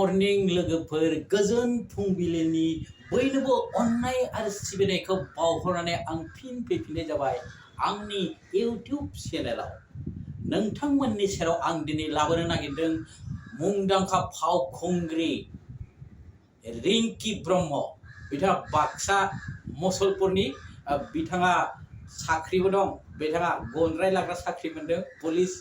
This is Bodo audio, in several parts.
मर्निं लोगोफोर गोजोन फुंबिलिनि बयनोबो अननाय आरो सिबिनायखौ बावहरनानै आं फिन फैफिननाय जाबाय आंनि इउटिउब चेनेलाव नोंथांमोननि सेराव आं दिनै लाबोनो नागिरदों मुंदांखा फावखुंग्रि रिंकी ब्रह्म बिथाङा बाक्सा मसलपुरनि बिथाङा साख्रिबो दं बिथाङा गनद्राय लाग्रा साख्रि मोनदों पुलिस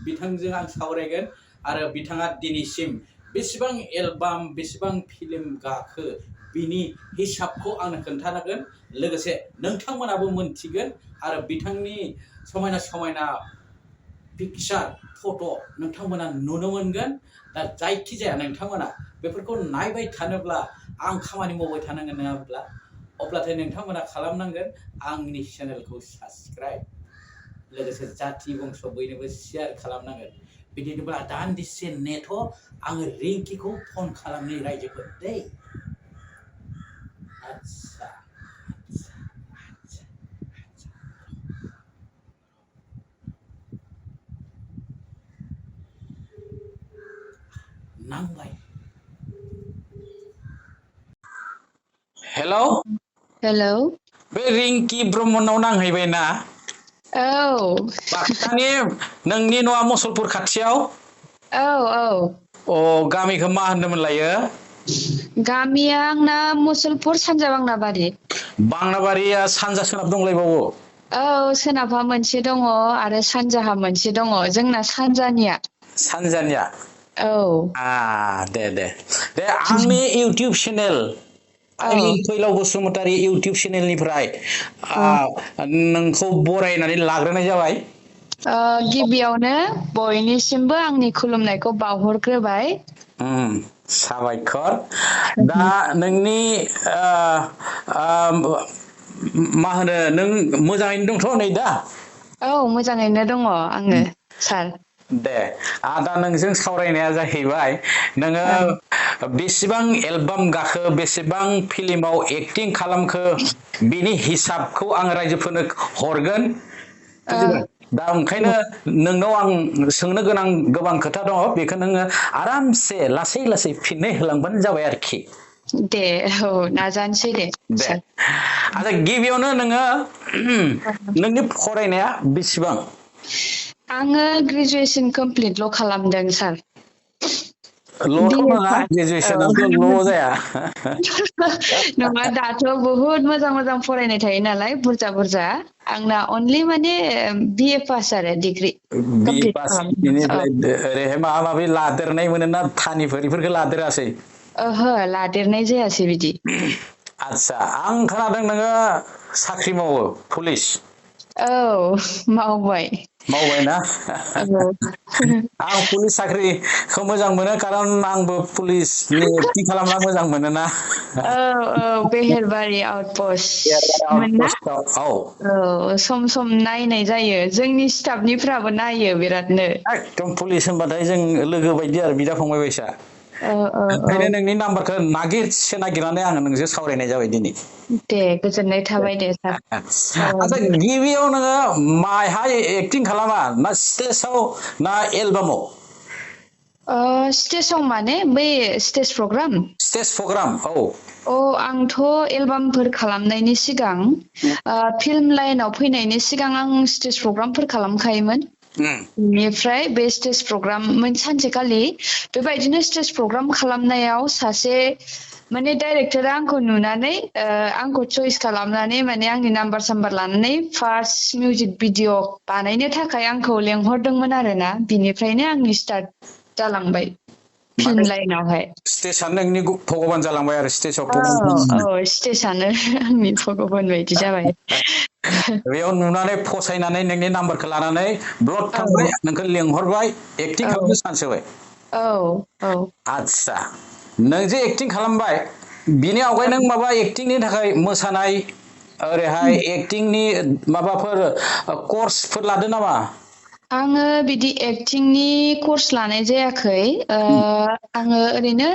बिथांजों आं सावरायगोन आरो बिथाङा दिनैसिम बेसेबां एलबाम बेसेबां फिल्म गाखो बिनि हिसाबखौ आंनो खोन्थानांगोन लोगोसे नोंथांमोनाबो मोनथिगोन आरो बिथांनि समायना समायना पिक्चार फट' नोंथांमोना नुनो मोनगोन दा जायखिजाया नोंथांमोना बेफोरखौ नायबाय थानोब्ला आं खामानि मावबाय थानांगोन नङाब्ला अब्लाथाय नोंथांमोना खालामनांगोन आंनि चेनेलखौ साबस्क्राइब लोगोसे जाथि बंस बयनोबो शेयार खालामनांगोन बिदिनोब्ला दान्दिसे नेथ' आङो रिंकीखौ फन खालामनि रायजोफोर दै आच्छा नांबाय हेलौ हेलौ बे रिंकी ब्रह्मनाव नांहैबाय ना औ बाक्सानि नोंनि न'आ मसलपुर खाथियाव औ औ अ गामिखौ मा होनदोंमोन लायो गामिया आंना मुसलपुर सानजा बांनाबारि बांनाबारिया सानजा सोनाब दंलायबावो औ सोनाबहा मोनसे दङ आरो सानजाहा मोनसे दङ जोंना सानजानिया सानजानिया औ दे आंनि इउटिउब चेनेल औ आइमिन फैलाव बसुमतारी इउटिउब चेनेलनिफ्राय नोंखौ बरायनानै लाग्रोनाय जाबाय गिबियावनो बयनिसिमबो आंनि खुलुमनायखौ बावहरग्रोबाय साबायखर दा नोंनि मा होनो नों मोजाङैनो दंथ' नै दा औ मोजाङैनो दङ आङो सार दे दा नोंजों सावरायनाया जाहैबाय नोङो बेसेबां एलबाम गाखो बेसेबां फिल्माव एक्टिं खालामखो बिनि हिसाबखौ आं रायजोफोरनो हरगोन बुजिबाय दा ओंखायनो नोंनाव आं सोंनो गोनां गोबां खोथा दङ बेखौ नोङो आरामसे लासै लासै फिननाय होलांबानो जाबाय आरोखि दे औ नाजानोसै दे सार आচ্ছা गिबियावनो नोङो नोंनि फरायनाया बेसेबां आङो ग्रेजुवेसन कमप्लिटल' खालामदों सार ल'थ' बिए नङा पास ग्रेजुवेसनाथ' ल' जाया नङा दाथ' बहुद मोजां मोजां फरायनाय थायो नालाय बुरजा बुरजा आंना अनलि माने बिए पास आरो डिग्रि बिए कमप्लिट पास खालामदों औ बेनिफ्राय ओरैहाय माबा माबि लादेरनाय मोनोना थानिफोर बेफोरखौ लादेरासै ओहो लादेरनाय जायासै बिदि आदसा आं खोनादों नोङो साख्रि मावो पुलिस औ मावबाय मावबायना औ आं पुलिस साख्रिखौ मोजां मोनो खारन आंबो पुलिसनि एक्टिं खालामना मोजां मोनोना औ औ बेहेरबारि आउटपस्ट मोन ना औ सम सम नायनाय जायो जोंनि स्टाफनिफ्राबो नायो बिरादनो एकदम पुलिस होनबाथाय जों लोगो बायदि आरो बिदा फंबाय बायसा औ औ औ ओंखायनो नोंनि नाम्बारखौ नागिरनानै आङो नोंजों सावरायनाय जाबाय दिनै दे गोजोननाय थाबाय दे सार आচ্ছা गिबियाव नोङो माहाय एक्टिं खालामा ना स्टेजाव ना एलबामाव स्टेजाव माने बै स्टेज प्रग्राम स्टेज प्रग्राम औ आंथ' एलबामफोर खालामनायनि सिगां फिल्म लाइनाव फैनायनि सिगां आं स्टेज प्रग्रामफोर खालामखायोमोन बेनिफ्राय बे स्टेज प्रग्राम सानसेखालि बेबायदिनो स्टेज प्रग्राम खालामनायाव सासे माने डाइरेक्टरा आंखौ नुनानै आंखौ चयस खालामनानै माने आंनि नाम्बार साम्बार लानानै फार्स्ट मिउजिक भिडिअ बानायनो थाखाय आंखौ लेंहरदोंमोन आरोना बिनिफ्रायनो आंनि स्टार्ट जालांबाय फिल्म माने लाइनावहाय स्टेजआनो नोंनि भगबान जालांबाय आरो स्टेजाव औ प्रग्राम औ स्टेजानो आंनि भगबान बायदि जाबाय बेयाव नुनानै फसायनानै नोंनि नाम्बारखौ लानानै ब्लड औ थांबाय नोंखौ लेंहरबाय एक्टिं औ खालामनो चान्स होबाय औ औ आदसा नों जे एक्टिं खालामबाय बिनि आवगाय नों माबा एक्टिंनि थाखाय मोसानाय ओरैहाय एक्टिंनि माबाफोर कर्सफोर लादों नामा आङो बिदि एक्टिंनि कर्स लानाय जायाखै आङो ओरैनो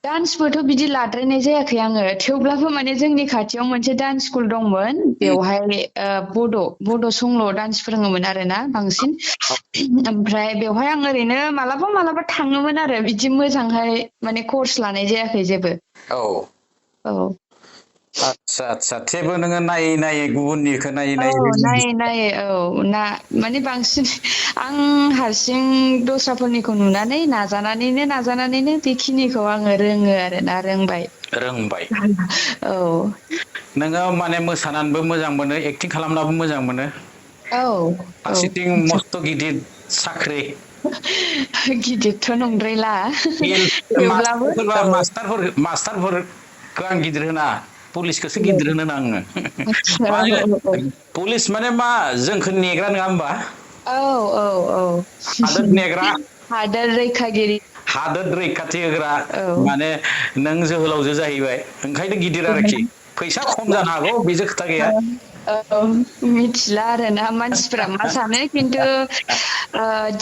डान्सबोथ' बिदि लाद्रायनाय जायाखै आङो थेवब्लाबो माने जोंनि खाथियाव मोनसे डान्स स्कुल दंमोन बेवहाय बड' संल' डान्स फोरोङोमोन आरोना बांसिन ओमफ्राय बेवहाय आं ओरैनो मालाबा मालाबा थाङोमोन आरो बिदि मोजांहाय माने कर्स लानाय जायाखै जेबो औ औ आतसा थेवबो नोङो नायै नायै गुबुननिखौ नायै औ नायै नायै नायै माने बांसिन आं हारसिं दस्राफोरनिखौ नुनानै नाजानानैनो बेखिनिखौ आङो रोङो आरोना रोंबाय रोंबाय औ नोङो माने मोसानानैबो मोजां मोनो एक्टिं खालामनाबो मोजां मोनो औ औ फारसेथिं मस्थ' गिदिर साख्रि गिदिरथ' नंद्रायला थेवब्लाबो औ मास्टारफोरखौ आं गिदिर होना पुलिसखौसो गिदिर होनो आङो पुलिस माने मा जोंखौ नेग्रा नङा होमबा औ हादोर नेग्रा हादोर रैखागिरि हादोर रैखाथि होग्रा औ माने नों जोहोलावजो जाहैबाय ओंखायनो गिदिर आरोखि फैसा खम जानो हागौ बेजों खोथा गैया औ मिथिला आरोना मानसिफोरा मा सानो खिन्थु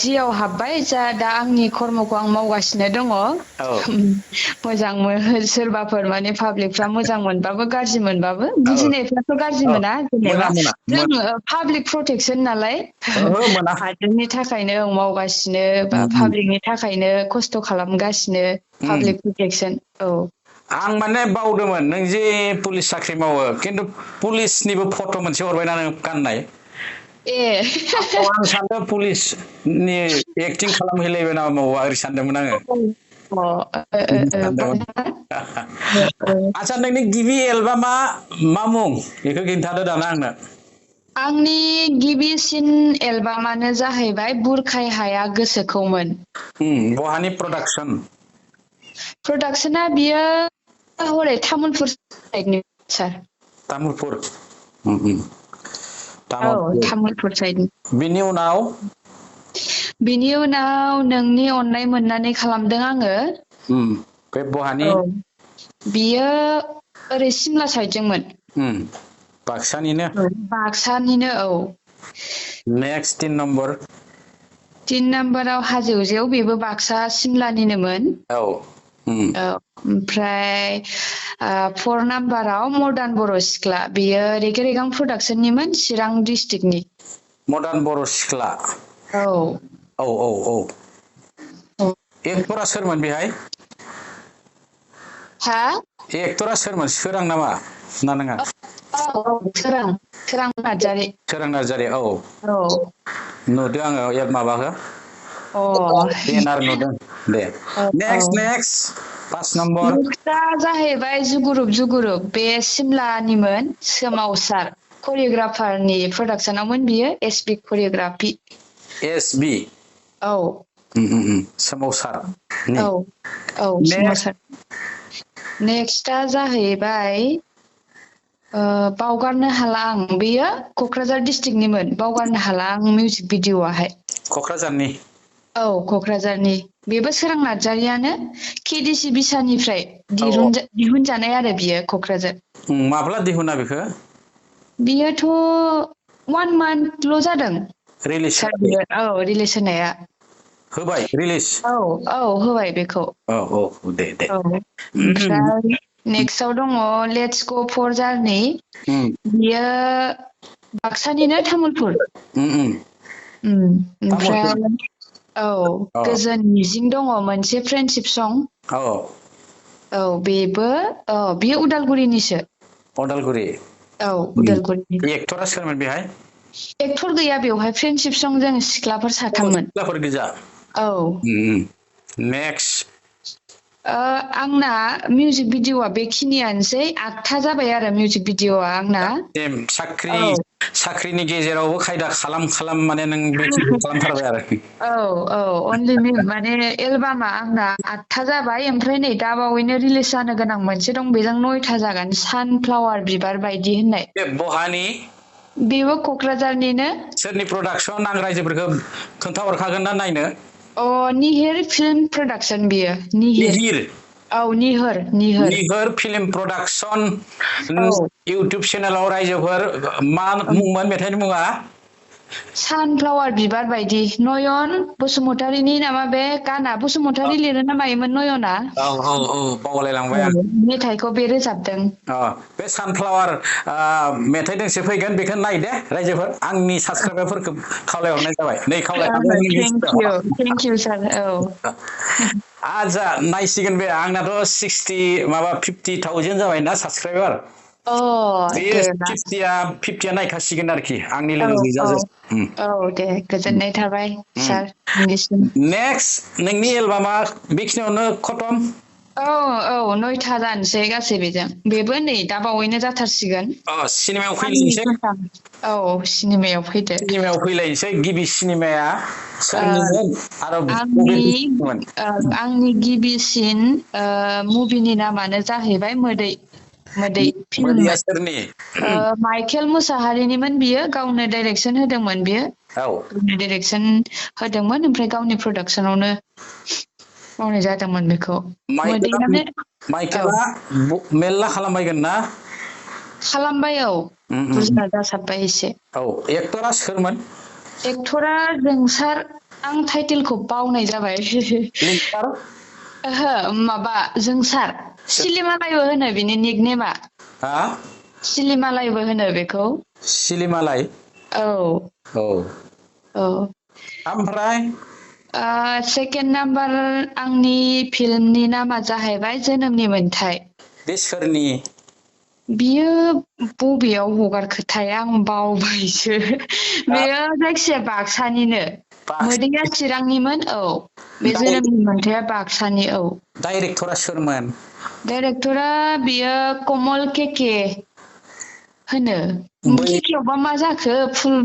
जियाव हाबबाय दा आंनि कर्मखौ आं मावगासिनो दङ औ मोजां सोरबाफोर माने पाब्लिकफ्रा मोजां मोनबाबो गाज्रि मोनबाबो औ बुजिनायफ्राथ' गाज्रि औ मोना जेनेबा मोना जों पाब्लिक प्रटेकसन नालाय ओहो मोना हादोरनि थाखायनो मावगासिनो बा उम पाब्लिकनि थाखायनो खस्थ' खालामगासिनो उम पाब्लिक प्रटेकसन औ आं माने बावदोंमोन नों जे पुलिस साख्रि मावो खिन्थु पुलिसनिबो फट' मोनसे हरबायना नों गाननाय ए आं सानदों पुलिसनि एक्टिं खालामहैलायबाय नामा मावा ओरै सानदोंमोन आङो सानदोंमोन आदसा नोंनि गिबि एलबामा मा मुं बेखौ खिन्थादो दाना आंनो आंनि गिबिसिन एलबामानो जाहैबाय बुरखाय हाया गोसोखौमोन बहानि प्रडाक्सन प्रडाक्सना बियो हरै तामुलपुर साइडनि सार तामुलपुर औ तामुलपुर साइडनि बिनि उनाव बिनि उनाव नोंनि अननाय मोननानै खालामदों आङो बे बहानि औ बियो ओरै सिमला साइदजोंमोन बाक्सानिनो बाक्सानिनो औ नेक्स्ट 3 नम्बर 3 नाम्बाराव हाजोआव बेबो बाक्सा सिमलानिनोमोन औ औ ओमफ्राय 4 नाम्बाराव मर्दान बर' सिख्ला बेयो रेगे रेगां प्रडाक्सननिमोन चिरां डिस्ट्रिक्टनि मडार्न बर' सिख्ला औ औ एक्टरा सोरमोन बेहाय हा एक्टरा सोरमोन सोरां नामा ना नङा सोरां नार्जारि सोरां नार्जारि औ औ नुदों आङो माबाखौ अ बेनार नुदों दे औ नेक्स्ट 5 नम्बर दा जाहैबाय जुगुरुब बे सिमलानिमोन सोमावसार करिय'ग्राफारनि प्रडाक्सनावमोन बियो S B choreography S B औ सोमावसार औ औ सोमावसार नेक्स्टआ जाहैबाय बावगारनो हाला आं बेयो क'क्राझार डिस्ट्रिक्टनिमोन बावगारनो हाला आं मिउजिक भिडिअ'आहाय क'क्राझारनि औ क'क्राझारनि बेबो सोरां नार्जारियानो केडिसि बिसानिफ्राय औ दिहुनजानाय आरो बियो क'क्राझार माब्ला दिहुना बेखौ बियोथ' 1 मान्थल' जादों रिलिज सार बियो औ रिलिज होनाया होबाय रिलिज औ होबाय बेखौ औ दे औ ओमफ्राय नेक्स्टआव दङ लेट्स ग फर जार्नि बियो बाक्सानिनो तामुलपुर तामुलपुर ओमफ्राय औ अ गोजोन मिजिं दङ मोनसे फ्रेन्डसिप सं औ औ बेबो बेयो उदालगुरिनिसो अदालगुरि औ उदालगुरिनि एक्टरा सोरमोन बेहाय एक्टर गैया बेवहाय फ्रेन्डसिप सं जों सिख्लाफोर साथाममोन सिख्लाफोर गोजा औ नेक्स्ट आंना मिउजिक भिडिअ'आ बेखिनियानोसै 8था जाबाय आरो मिउजिक भिडिअ'आ आंना साख्रि औ साख्रिनि गेजेरावबो खायदा खालाम माने नों बेखिनिखौ खालामथारबाय आरो औ अनलि माने एलबामा आंना 8था जाबाय ओमफ्राय नै दा बावैनो रिलिज जानो गोनां मोनसे दं बेजों 9था जागोन सानफ्लावार बिबार बायदि होननाय बे बहानि बेबो क'क्राझारनिनो सोरनि प्रडाक्सन आं रायजोफोरखौ खोन्थाहरखागोन ना नायनो निहिर फिल्म प्रडाक्सन बियो निहिर औ निहोर फिल्म प्रडाक्सन औ इउटुब चेनेलाव रायजोफोर मा मुंमोन मेथाइनि मुङा सानफ्लावार बिबार बायदि नयन बसुमतारीनि नामा बे गाना बसुमतारी लिरो ना मायोमोन नयना औ बावलायलांबाय आं मेथाइखौ बे रोजाबदों बे सानफ्लावार मेथाइ दोंसे फैगोन बेखौ नाय दे रायजोफोर आंनि साबस्क्राइबारफोरखौ खावलायहरनाय जाबाय नै थेंक इउ सार औ आजा नायसिगोन बे आंनाथ' 50,000 जाबाय ना साबस्क्राइबार बे 50 नायखासिगोन आरोखि आंनि लोगो गैजाजों औ दे गोजोननाय थाबाय सार नेक्स्ट नोंनि एलबामा बेखिनियावनो खतम औ 9था जानोसै गासै बेबो नै दा बावैनो जाथारसिगोन सिनेमायाव फैलायनोसै औ सिनेमायाव फैदो सिनेमायाव फैलायनोसै गिबि सिनेमाया सोरनिमोन आरो आंनि गिबिसिन मुभिनि नामानो जाहैबाय मोदै मोदैया सोरनि माइकेल मुसाहारिनिमोन बियो गावनो डाइरेक्सन होदोंमोन बियो गावनो डाइरेक्सन होदोंमोन ओमफ्राय गावनि प्रडाक्सनावनो मावनाय जादोंमोन बेखौ माइकेला मेल्ला खालामबायगोन ना खालामबाय बुरजा जासाबबाय एसे एक्टरा सोरमोन एक्टरा जोंसार आं टाइटेलखौ बावनाय जाबाय माबा जोंसार सिलिमालायबो होनो बिनि निकनेमा सिलिमालायबो होनो बेखौ सिलिमालाय औ ओमफ्राय सेकेन्ड नाम्बार आंनि फिल्मनि नामा जाहैबाय जोनोमनि मोन्थाय बे सोरनि बियो बबेयाव हगारखोथाय आं बावबायसो बेयो जायखिजाया बाक्सानिनो मोदैया चिरांनिमोन बे जोनोमनि मोन्थाया बाक्सानि डाइरेक्टरा सोरमोन डाइरेक्टरा बियो कमल केके होनो केकेआवबा मा जाखो फुल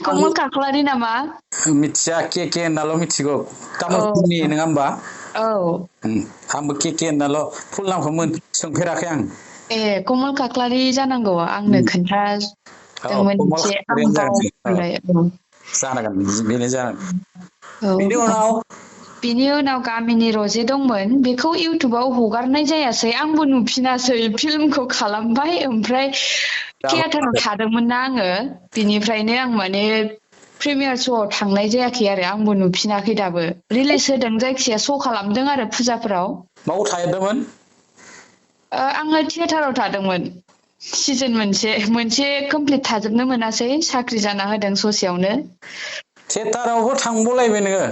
कमल काख्लारि नामा मिथिया केके होननाल' मिथिगौ तामुलपुरनि नङा होमबा आंबो केके होननाल' फुल नामखौ सोंफेराखै आं कमल काख्लारि जानांगौ आंनो खोन्थादोंमोन एसे आं बावबाय जानांगोन बेनो जानांगोन बिनि उनाव गामिनि रजे दंमोन बेखौ इउटुबाव हगारनाय जायासै आंबो नुफिनासै फिल्मखौ खालामबाय ओमफ्राय थियेटाराव थादोंमोन ना आङो बिनिफ्रायनो आं माने प्रिमियार श'आव थांनाय जायाखै आरो आंबो नुफिनाखै दाबो रिलिज होदों जायखिजाया श' खालामदों आरो फुजाफोराव बाव थादोंमोन आङो थियेटाराव थादोंमोन सिजोन मोनसे कमप्लिट थाजोबनो मोनासै साख्रि जाना होदों ससेयावनो थियेटारावबो थांबावलायबाय नोङो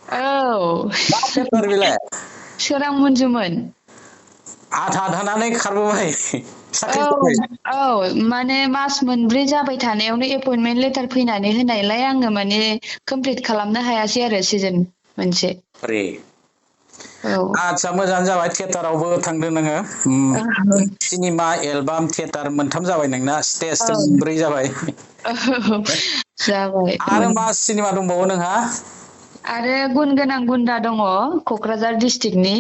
मा थियेटार बेलाय सोरां मन्जुमोन आधा आधानानै खारबोबाय माने मास मोनब्रै जाबाय थानायावनो एपइन्टमेन्ट लेटार फैनानै होनायलाय आङो माने कमप्लिट खालामनो हायासै आरो सिजोन मोनसे आच्छा मोजाङानो जाबाय थियेटारावबो थांदों नोङो सिनेमा एलबाम थियेटार मोनथाम जाबाय नोंना स्टेज 3 जाबाय आरो मा सिनेमा दंबावो नोंहा आरो गुन गोनां गुन्दा दङ क'क्राझार डिस्ट्रिक्टनि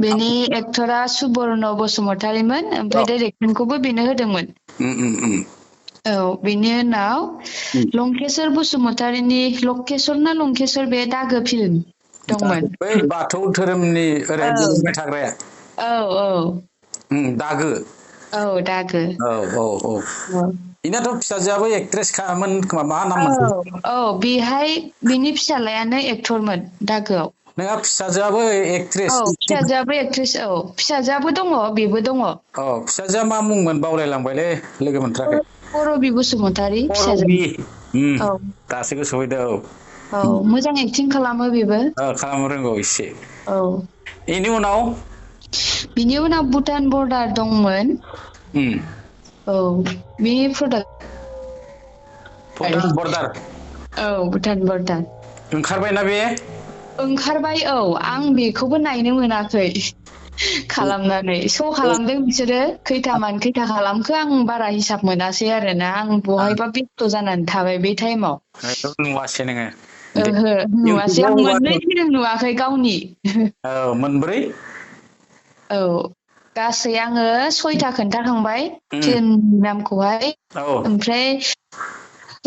बेनि एक्टरा सुबर्न बसुमतारीमोन ओमफ्राय डाइरेक्सनखौबो बेनो होदोंमोन बेनि उनाव लंकेश्वर बसुमतारीनि लकेश्वर ना लंकेश्वर बे दागो फिल्म दंमोन बै बाथौ धोरोमनि ओरै बुंबाय थाग्राया दागो दागो इनाथ' फिसाजोआबो एक्ट्रेसखामोन खोमा मा नाममोन बेहाय बिनि फिसालायानो एक्टरमोन दागोआव नोंहा फिसाजोआबो एक्ट्रेस फिसाजोआबो एक्ट्रेस फिसाजोआबो दङ बेबो दङ फिसाजोआ मा मुंमोन बावलायलांबायलै लोगो मोनथाराखै करबि बसुमतारी दासो गोसोआव फैदों मोजां एक्टिं खालामो बेबो खालामनो रोंगौ एसे बिनि उनाव भुटान बर्डार दंमोन बे भुटान बर्डार ओंखारबायना बे ओंखारबाय आं बेखौबो नायनो मोनाखै खालामनानै श' खालामदों बिसोरो खैथा खालामखो आं बारा हिसाब मोनासै आरोना आं बहायबा बेस्थ' जानानै थाबाय बे टाइमाव नुवासै नोङो नुवासै आं मोननै फिल्म नुवाखै गावनि मोनब्रै गासै आङो 6था खोन्थाखांबाय फिल्मनि नामखौहाय ओमफ्राय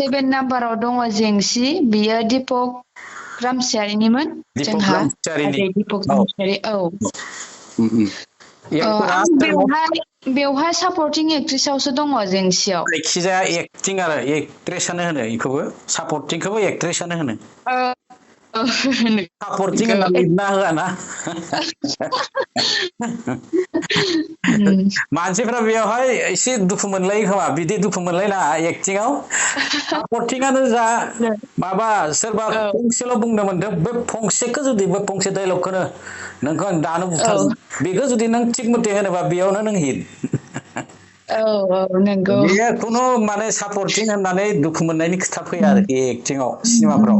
7 नाम्बाराव दङ जेंसि बियो दिपक रामसियारिनिमोन जोंहा दिपक रामसियारि आं बेवहाय बेवहाय सापर्टिं एक्ट्रेसावसो दङ जेंसियाव जायखिजाया एक्टिं आरो एक्ट्रेसानो होनो इखौबो सापर्टिंखौबो एक्ट्रेसानो होनो सापर्टिं होनना लिरना होआ ना मानसिफ्रा बेयावहाय एसे दुखु मोनलायो खोमा बिदि दुखु मोनलायना एक्टिंआव सापर्टिंआनो जा माबा सोरबा फंसेल' बुंनो मोनदों बे फंसेखौ जुदि बे फंसे डायलगखौनो नोंखौ आं दानो बुथारगोन बेखौ जुदि नों थिग मथे होनोबा बेयावनो नों हिट नंगौ बेयो खुनु माने सापर्टिं होननानै दुखु मोननायनि खोथा फैया आरोखि एक्टिंआव सिनेमाफोराव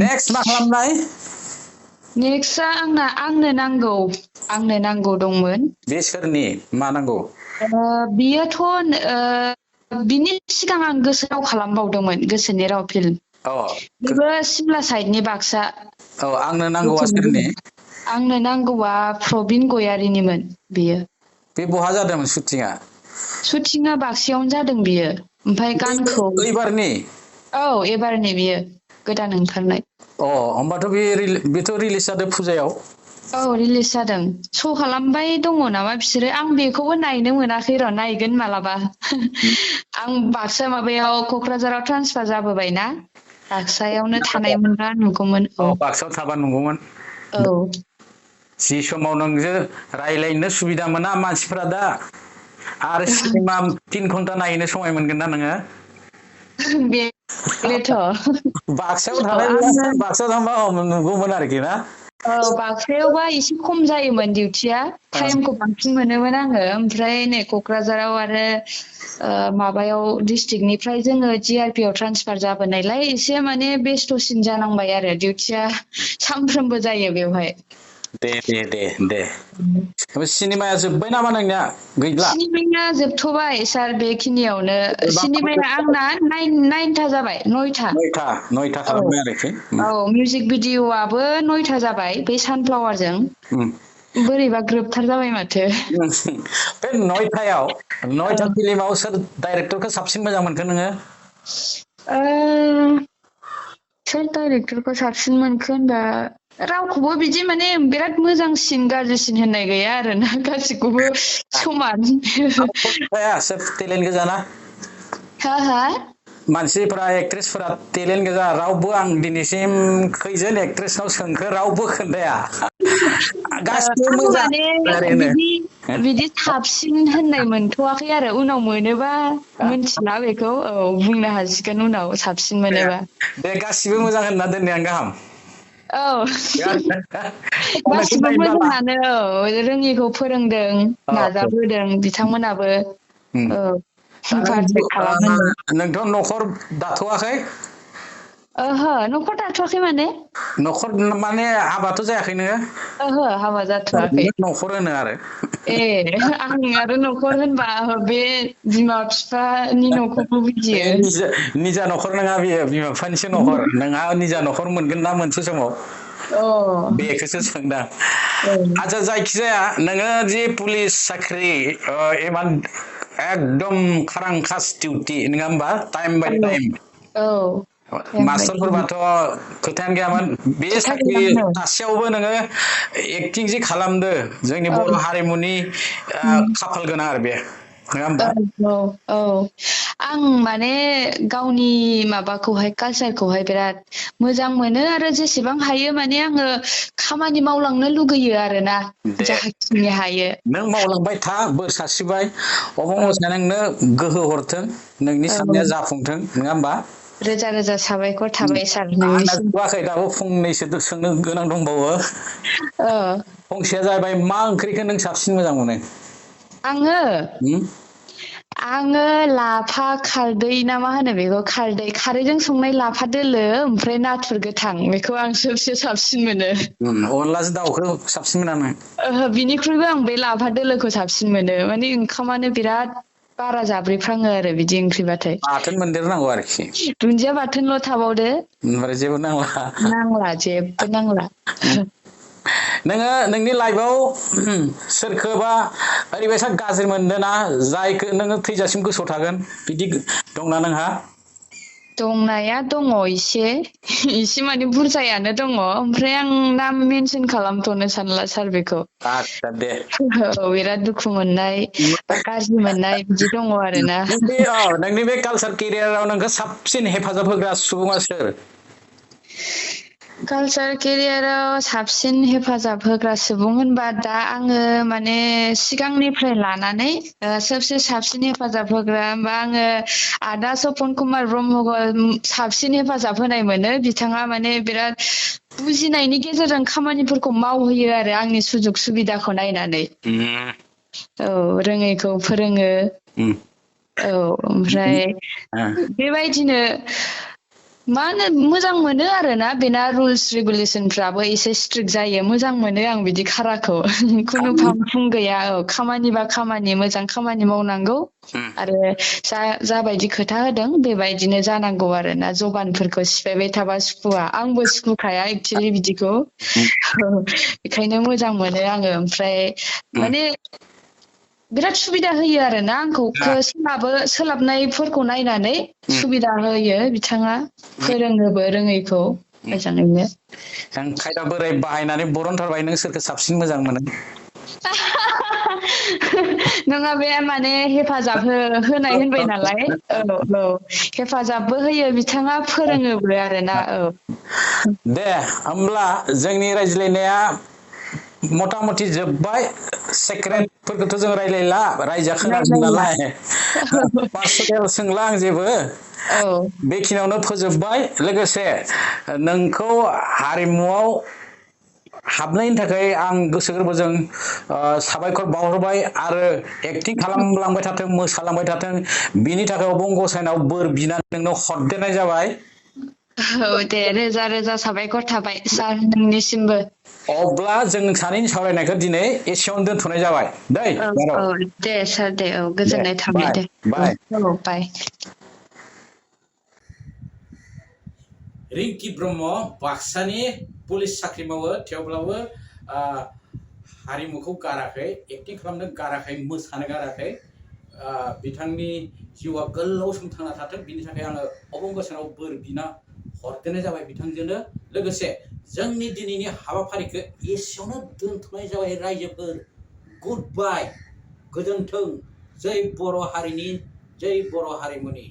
नेक्स्ट मा खालामनाय नेक्स्टआ आंनो नांगौ दंमोन बे सोरनि मा नांगौ बियोथ' बिनि सिगां आं गोसो राव खालामबावदोंमोन गोसोनि राव फिल्म बेबो सिमला साइडनि बाक्सा आंनो नांगौआ सोरनि आंनो नांगौआ प्रबिन गयारिनिमोन बियो बे बहा जादोंमोन शुटिंआ बाक्सायावनो जादों बियो ओमफ्राय गानखौ एबारनि एबारनि बियो गोदान ओंखारनाय होमबाथ' बेथ' रिलिज जादों फुजायाव रिलिज जादों श' खालामबाय दङ नामा बिसोरो आं बेखौबो नायनो मोनाखै र' नायगोन मालाबा आं बाक्सा माबायाव क'क्राझाराव ट्रान्सफार जाबोबायना बाक्सायावनो थानाय मोनबा नुगौमोन बाक्सायाव थाबा नुगौमोन जि समाव नोंजों रायलायनो सुबिदा मोना मानसिफोरा दा आरो सिनेमा 3 घन्टा नायनो समाय मोनगोन ना नोङो बेथ' बाक्सायाव थानाय बाक्सायाव थांबा नुगौमोन आरोखि ना बाक्सायावबा एसे खम जायोमोन डिउटिया टाइमखौ बांसिन मोनोमोन आङो ओमफ्राय नै क'क्राझाराव आरो माबायाव डिस्ट्रिक्टनिफ्राय जोङो जिआरपि आव ट्रान्सफार जाबोनायलाय एसे माने बेस्थ'सिन जानांबाय आरो डिउटिया सानफ्रोमबो जायो बेवहाय दे सिनेमाया जोब्बाय नामा नोंनिया गैला सिनेमाया जोबथ'बाय सार बेखिनियावनो सिनेमाया आंना 9टा जाबाय 9टा खालामबाय आरोखि मिउजिक भिडिअ'आबो 9टा जाबाय बे सानफ्लावारजों बोरैबा ग्रोबथार जाबाय माथो बे 9टा फिल्माव सोर डाइरेक्टरखौ साबसिन मोजां मोनखो नोङो सोर डाइरेक्टरखौ साबसिन मोनखो होनबा रावखौबो बिदि माने बिराद मोजांसिन गाज्रिसिन होननाय गैया आरोना गासिखौबो समान सोर टेलेन्ट गोजाना मानसिफोरा एक्ट्रेसफोरा टेलेन्ट गोजा रावबो आं दिनैसिम खैजोन एक्ट्रेसनाव सोंखो रावबो खोन्थाया गासिबो मोजां बिदि साबसिन होननाय मोनथ'वाखै आरो उनाव मोनोबा मिन्थिला बेखौ बुंनो हासिगोन उनाव साबसिन मोनोबा बे गासिबो मोजां होनना दोननाया गाहाम गासिबो मोजाङानो रोङिखौ फोरोंदों नाजाबोदों बिथांमोनाबो नोंथ' न'खर दाथ'वाखै न'खर दाथ'वाखै माने न'खर माने हाबाथ' जायाखै नोङो हाबा जाथ'वाखै न'खर होनो आरो आं आरो न'खर होनबा बे बिमा बिफानि न'खरखौ बुजियो निजा न'खर नङा बियो बिमा बिफानिसो न'खर नोंहा निजा न'खर मोनगोन ना मोनसे समाव बेखौसो सोंदां आच्छा जायखिजाया नोङो जि पुलिस साख्रि इमान एकदम खारां खास डिउटि नङा होमबा टाइम बाय टाइम मास्टारफोरबाथ' खोथायानो गैयामोन बे साख्रि थासेयावबो नोङो एक्टिं जि खालामदो जोंनि बर' हारिमुनि खाफाल गोनां आरो बे नङा होमबा आं माने गावनि माबाखौहाय कालचारखौहाय बिराद मोजां मोनो आरो जेसेबां हायो माने आङो खामानि मावलांनो लुगैयो आरोना जाखिनि हायो नों मावलांबाय था बोर सारस्रिबाय अबंलावरिया नोंनो गोहो हरथों नोंनि साननाया जाफुंथों नङा होमबा रोजा रोजा साबायखर थाबाय सार नोंनिसिम दाबो फंनैसो सोंनो गोनां दंबावो फंसेया जाबाय मा ओंख्रिखौ नों साबसिन मोजां मोनो आङो लाफा खारदै ना मा होनो बेखौ खारैजों संनाय लाफा दोलो ओमफ्राय नाथुर गोथां बेखौ आं सबसे साबसिन मोनो अनलाजों दाउखौ साबसिन मोना नों बिनिख्रुइबो आं बे लाफा दोलोखौ साबसिन मोनो माने ओंखामानो बिराद बारा जाब्रेफ्राङो आरो बिदि ओंख्रिबाथाय बाथोन मोनदेरनांगौ आरोखि दुन्दिया बाथोनल' थाबावदो ओमफ्राय जेबो नांला जेबो नांला नोङो नोंनि लाइफआव सोरखौबा ओरैबायसा गाज्रि मोनदों ना जायखौ नोङो थैजासिम गोसोआव थागोन बिदि दंना नोंहा दंनाया दङ एसे माने बुरजायानो दङ ओमफ्राय आं नाम मेनसन खालामथ'नो सानला सार बेखौ आदसा दे औ बिराद दुखु मोननाय बा गाज्रि मोननाय बिदि दङ आरोना नोंनि बे कालचार केरियाराव नोंखौ साबसिन हेफाजाब होग्रा सुबुङा सोर कालचार केरियाराव साबसिन हेफाजाब होग्रा सुबुं होनबा दा आङो माने सिगांनिफ्राय लानानै सबसे साबसिन हेफाजाब होग्रा होनबा आङो आदा सपन कुमार ब्रह्मखौ साबसिन हेफाजाब होनाय मोनो बिथाङा माने बिराद बुजिनायनि गेजेरजों खामानिफोरखौ मावहोयो आरो आंनि सुजुग सुबिदाखौ नायनानै औ रोङैखौ फोरोङो औ ओमफ्राय बेबायदिनो मा होनो मोजां मोनो आरोना बेना रुल्स रेगुलेसनफ्राबो एसे स्ट्रिक्ट जायो मोजां मोनो आं बिदि खाराखौ खुनु फांफुं गैया औ खामानि बा खामानि मोजां खामानि मावनांगौ आरो जाबायदि खोथा होदों बेबायदिनो जानांगौ आरोना जबानफोरखौ सिफायबाय थाबा सुखुवा आंबो सुखुखाया एक्चुअलि बिदिखौ बेखायनो मोजां मोनो आङो ओमफ्राय माने बिराद सुबिदा होयो आरोना आंखौ सोलाबनायफोरखौ नायनानै सुबिदा होयो बिथाङा फोरोङोबो रोङैखौ मोजाङैनो आं खायदा बोराय बाहायनानै बरनथारबाय नों सोरखौ साबसिन मोजां मोनो नङा बे माने हेफाजाब होनाय होनबाय नालाय औ हेफाजाबबो होयो बिथाङा फोरोङोबो आरोना औ दे होमब्ला जोंनि रायज्लायनाया मथा मथि जोब्बाय सेक्रेटफोरखौथ' जों रायलायला रायजोआ खोनादों नालाय पार्सनेल सोंला आं जेबो बेखिनियावनो फोजोबबाय लोगोसे नोंखौ हारिमुआव हाबनायनि थाखाय आं गोसो गोरबोजों साबायखर बावहरबाय आरो एक्टिं खालामलांबाय थाथों मोसालांबाय थाथों बिनि थाखाय अबं गसाइनाव बोर बिनानै नोंनो हरदेरनाय जाबाय औ दे रोजा रोजा साबायखर थाबाय सार नोंनिसिमबो अब्ला जों सानैनि सावरायनायखौ दिनै एसेयावनो दोनथ'नाय जाबाय दै औ दे सार दे औ गोजोननाय थाबाय दे बाय औ बाय रिंकि ब्रह्म बाक्सानि पुलिस साख्रि मावो थेवब्लाबो हारिमुखौ गाराखै एक्टिं खालामनो गाराखै मोसानो गाराखै बिथांनि जिउआ गोलाव सम थांना थाथों बिनि थाखाय आङो अबं गसाइनाव बोर बिना हरदेरनाय जाबाय बिथांजोंनो लोगोसे जोंनि दिनैनि हाबाफारिखौ एसेयावनो दोनथ'नाय जाबाय रायजोफोर गुड बाय गोजोन्थों जै बर' हारिनि जै बर' हारिमुनि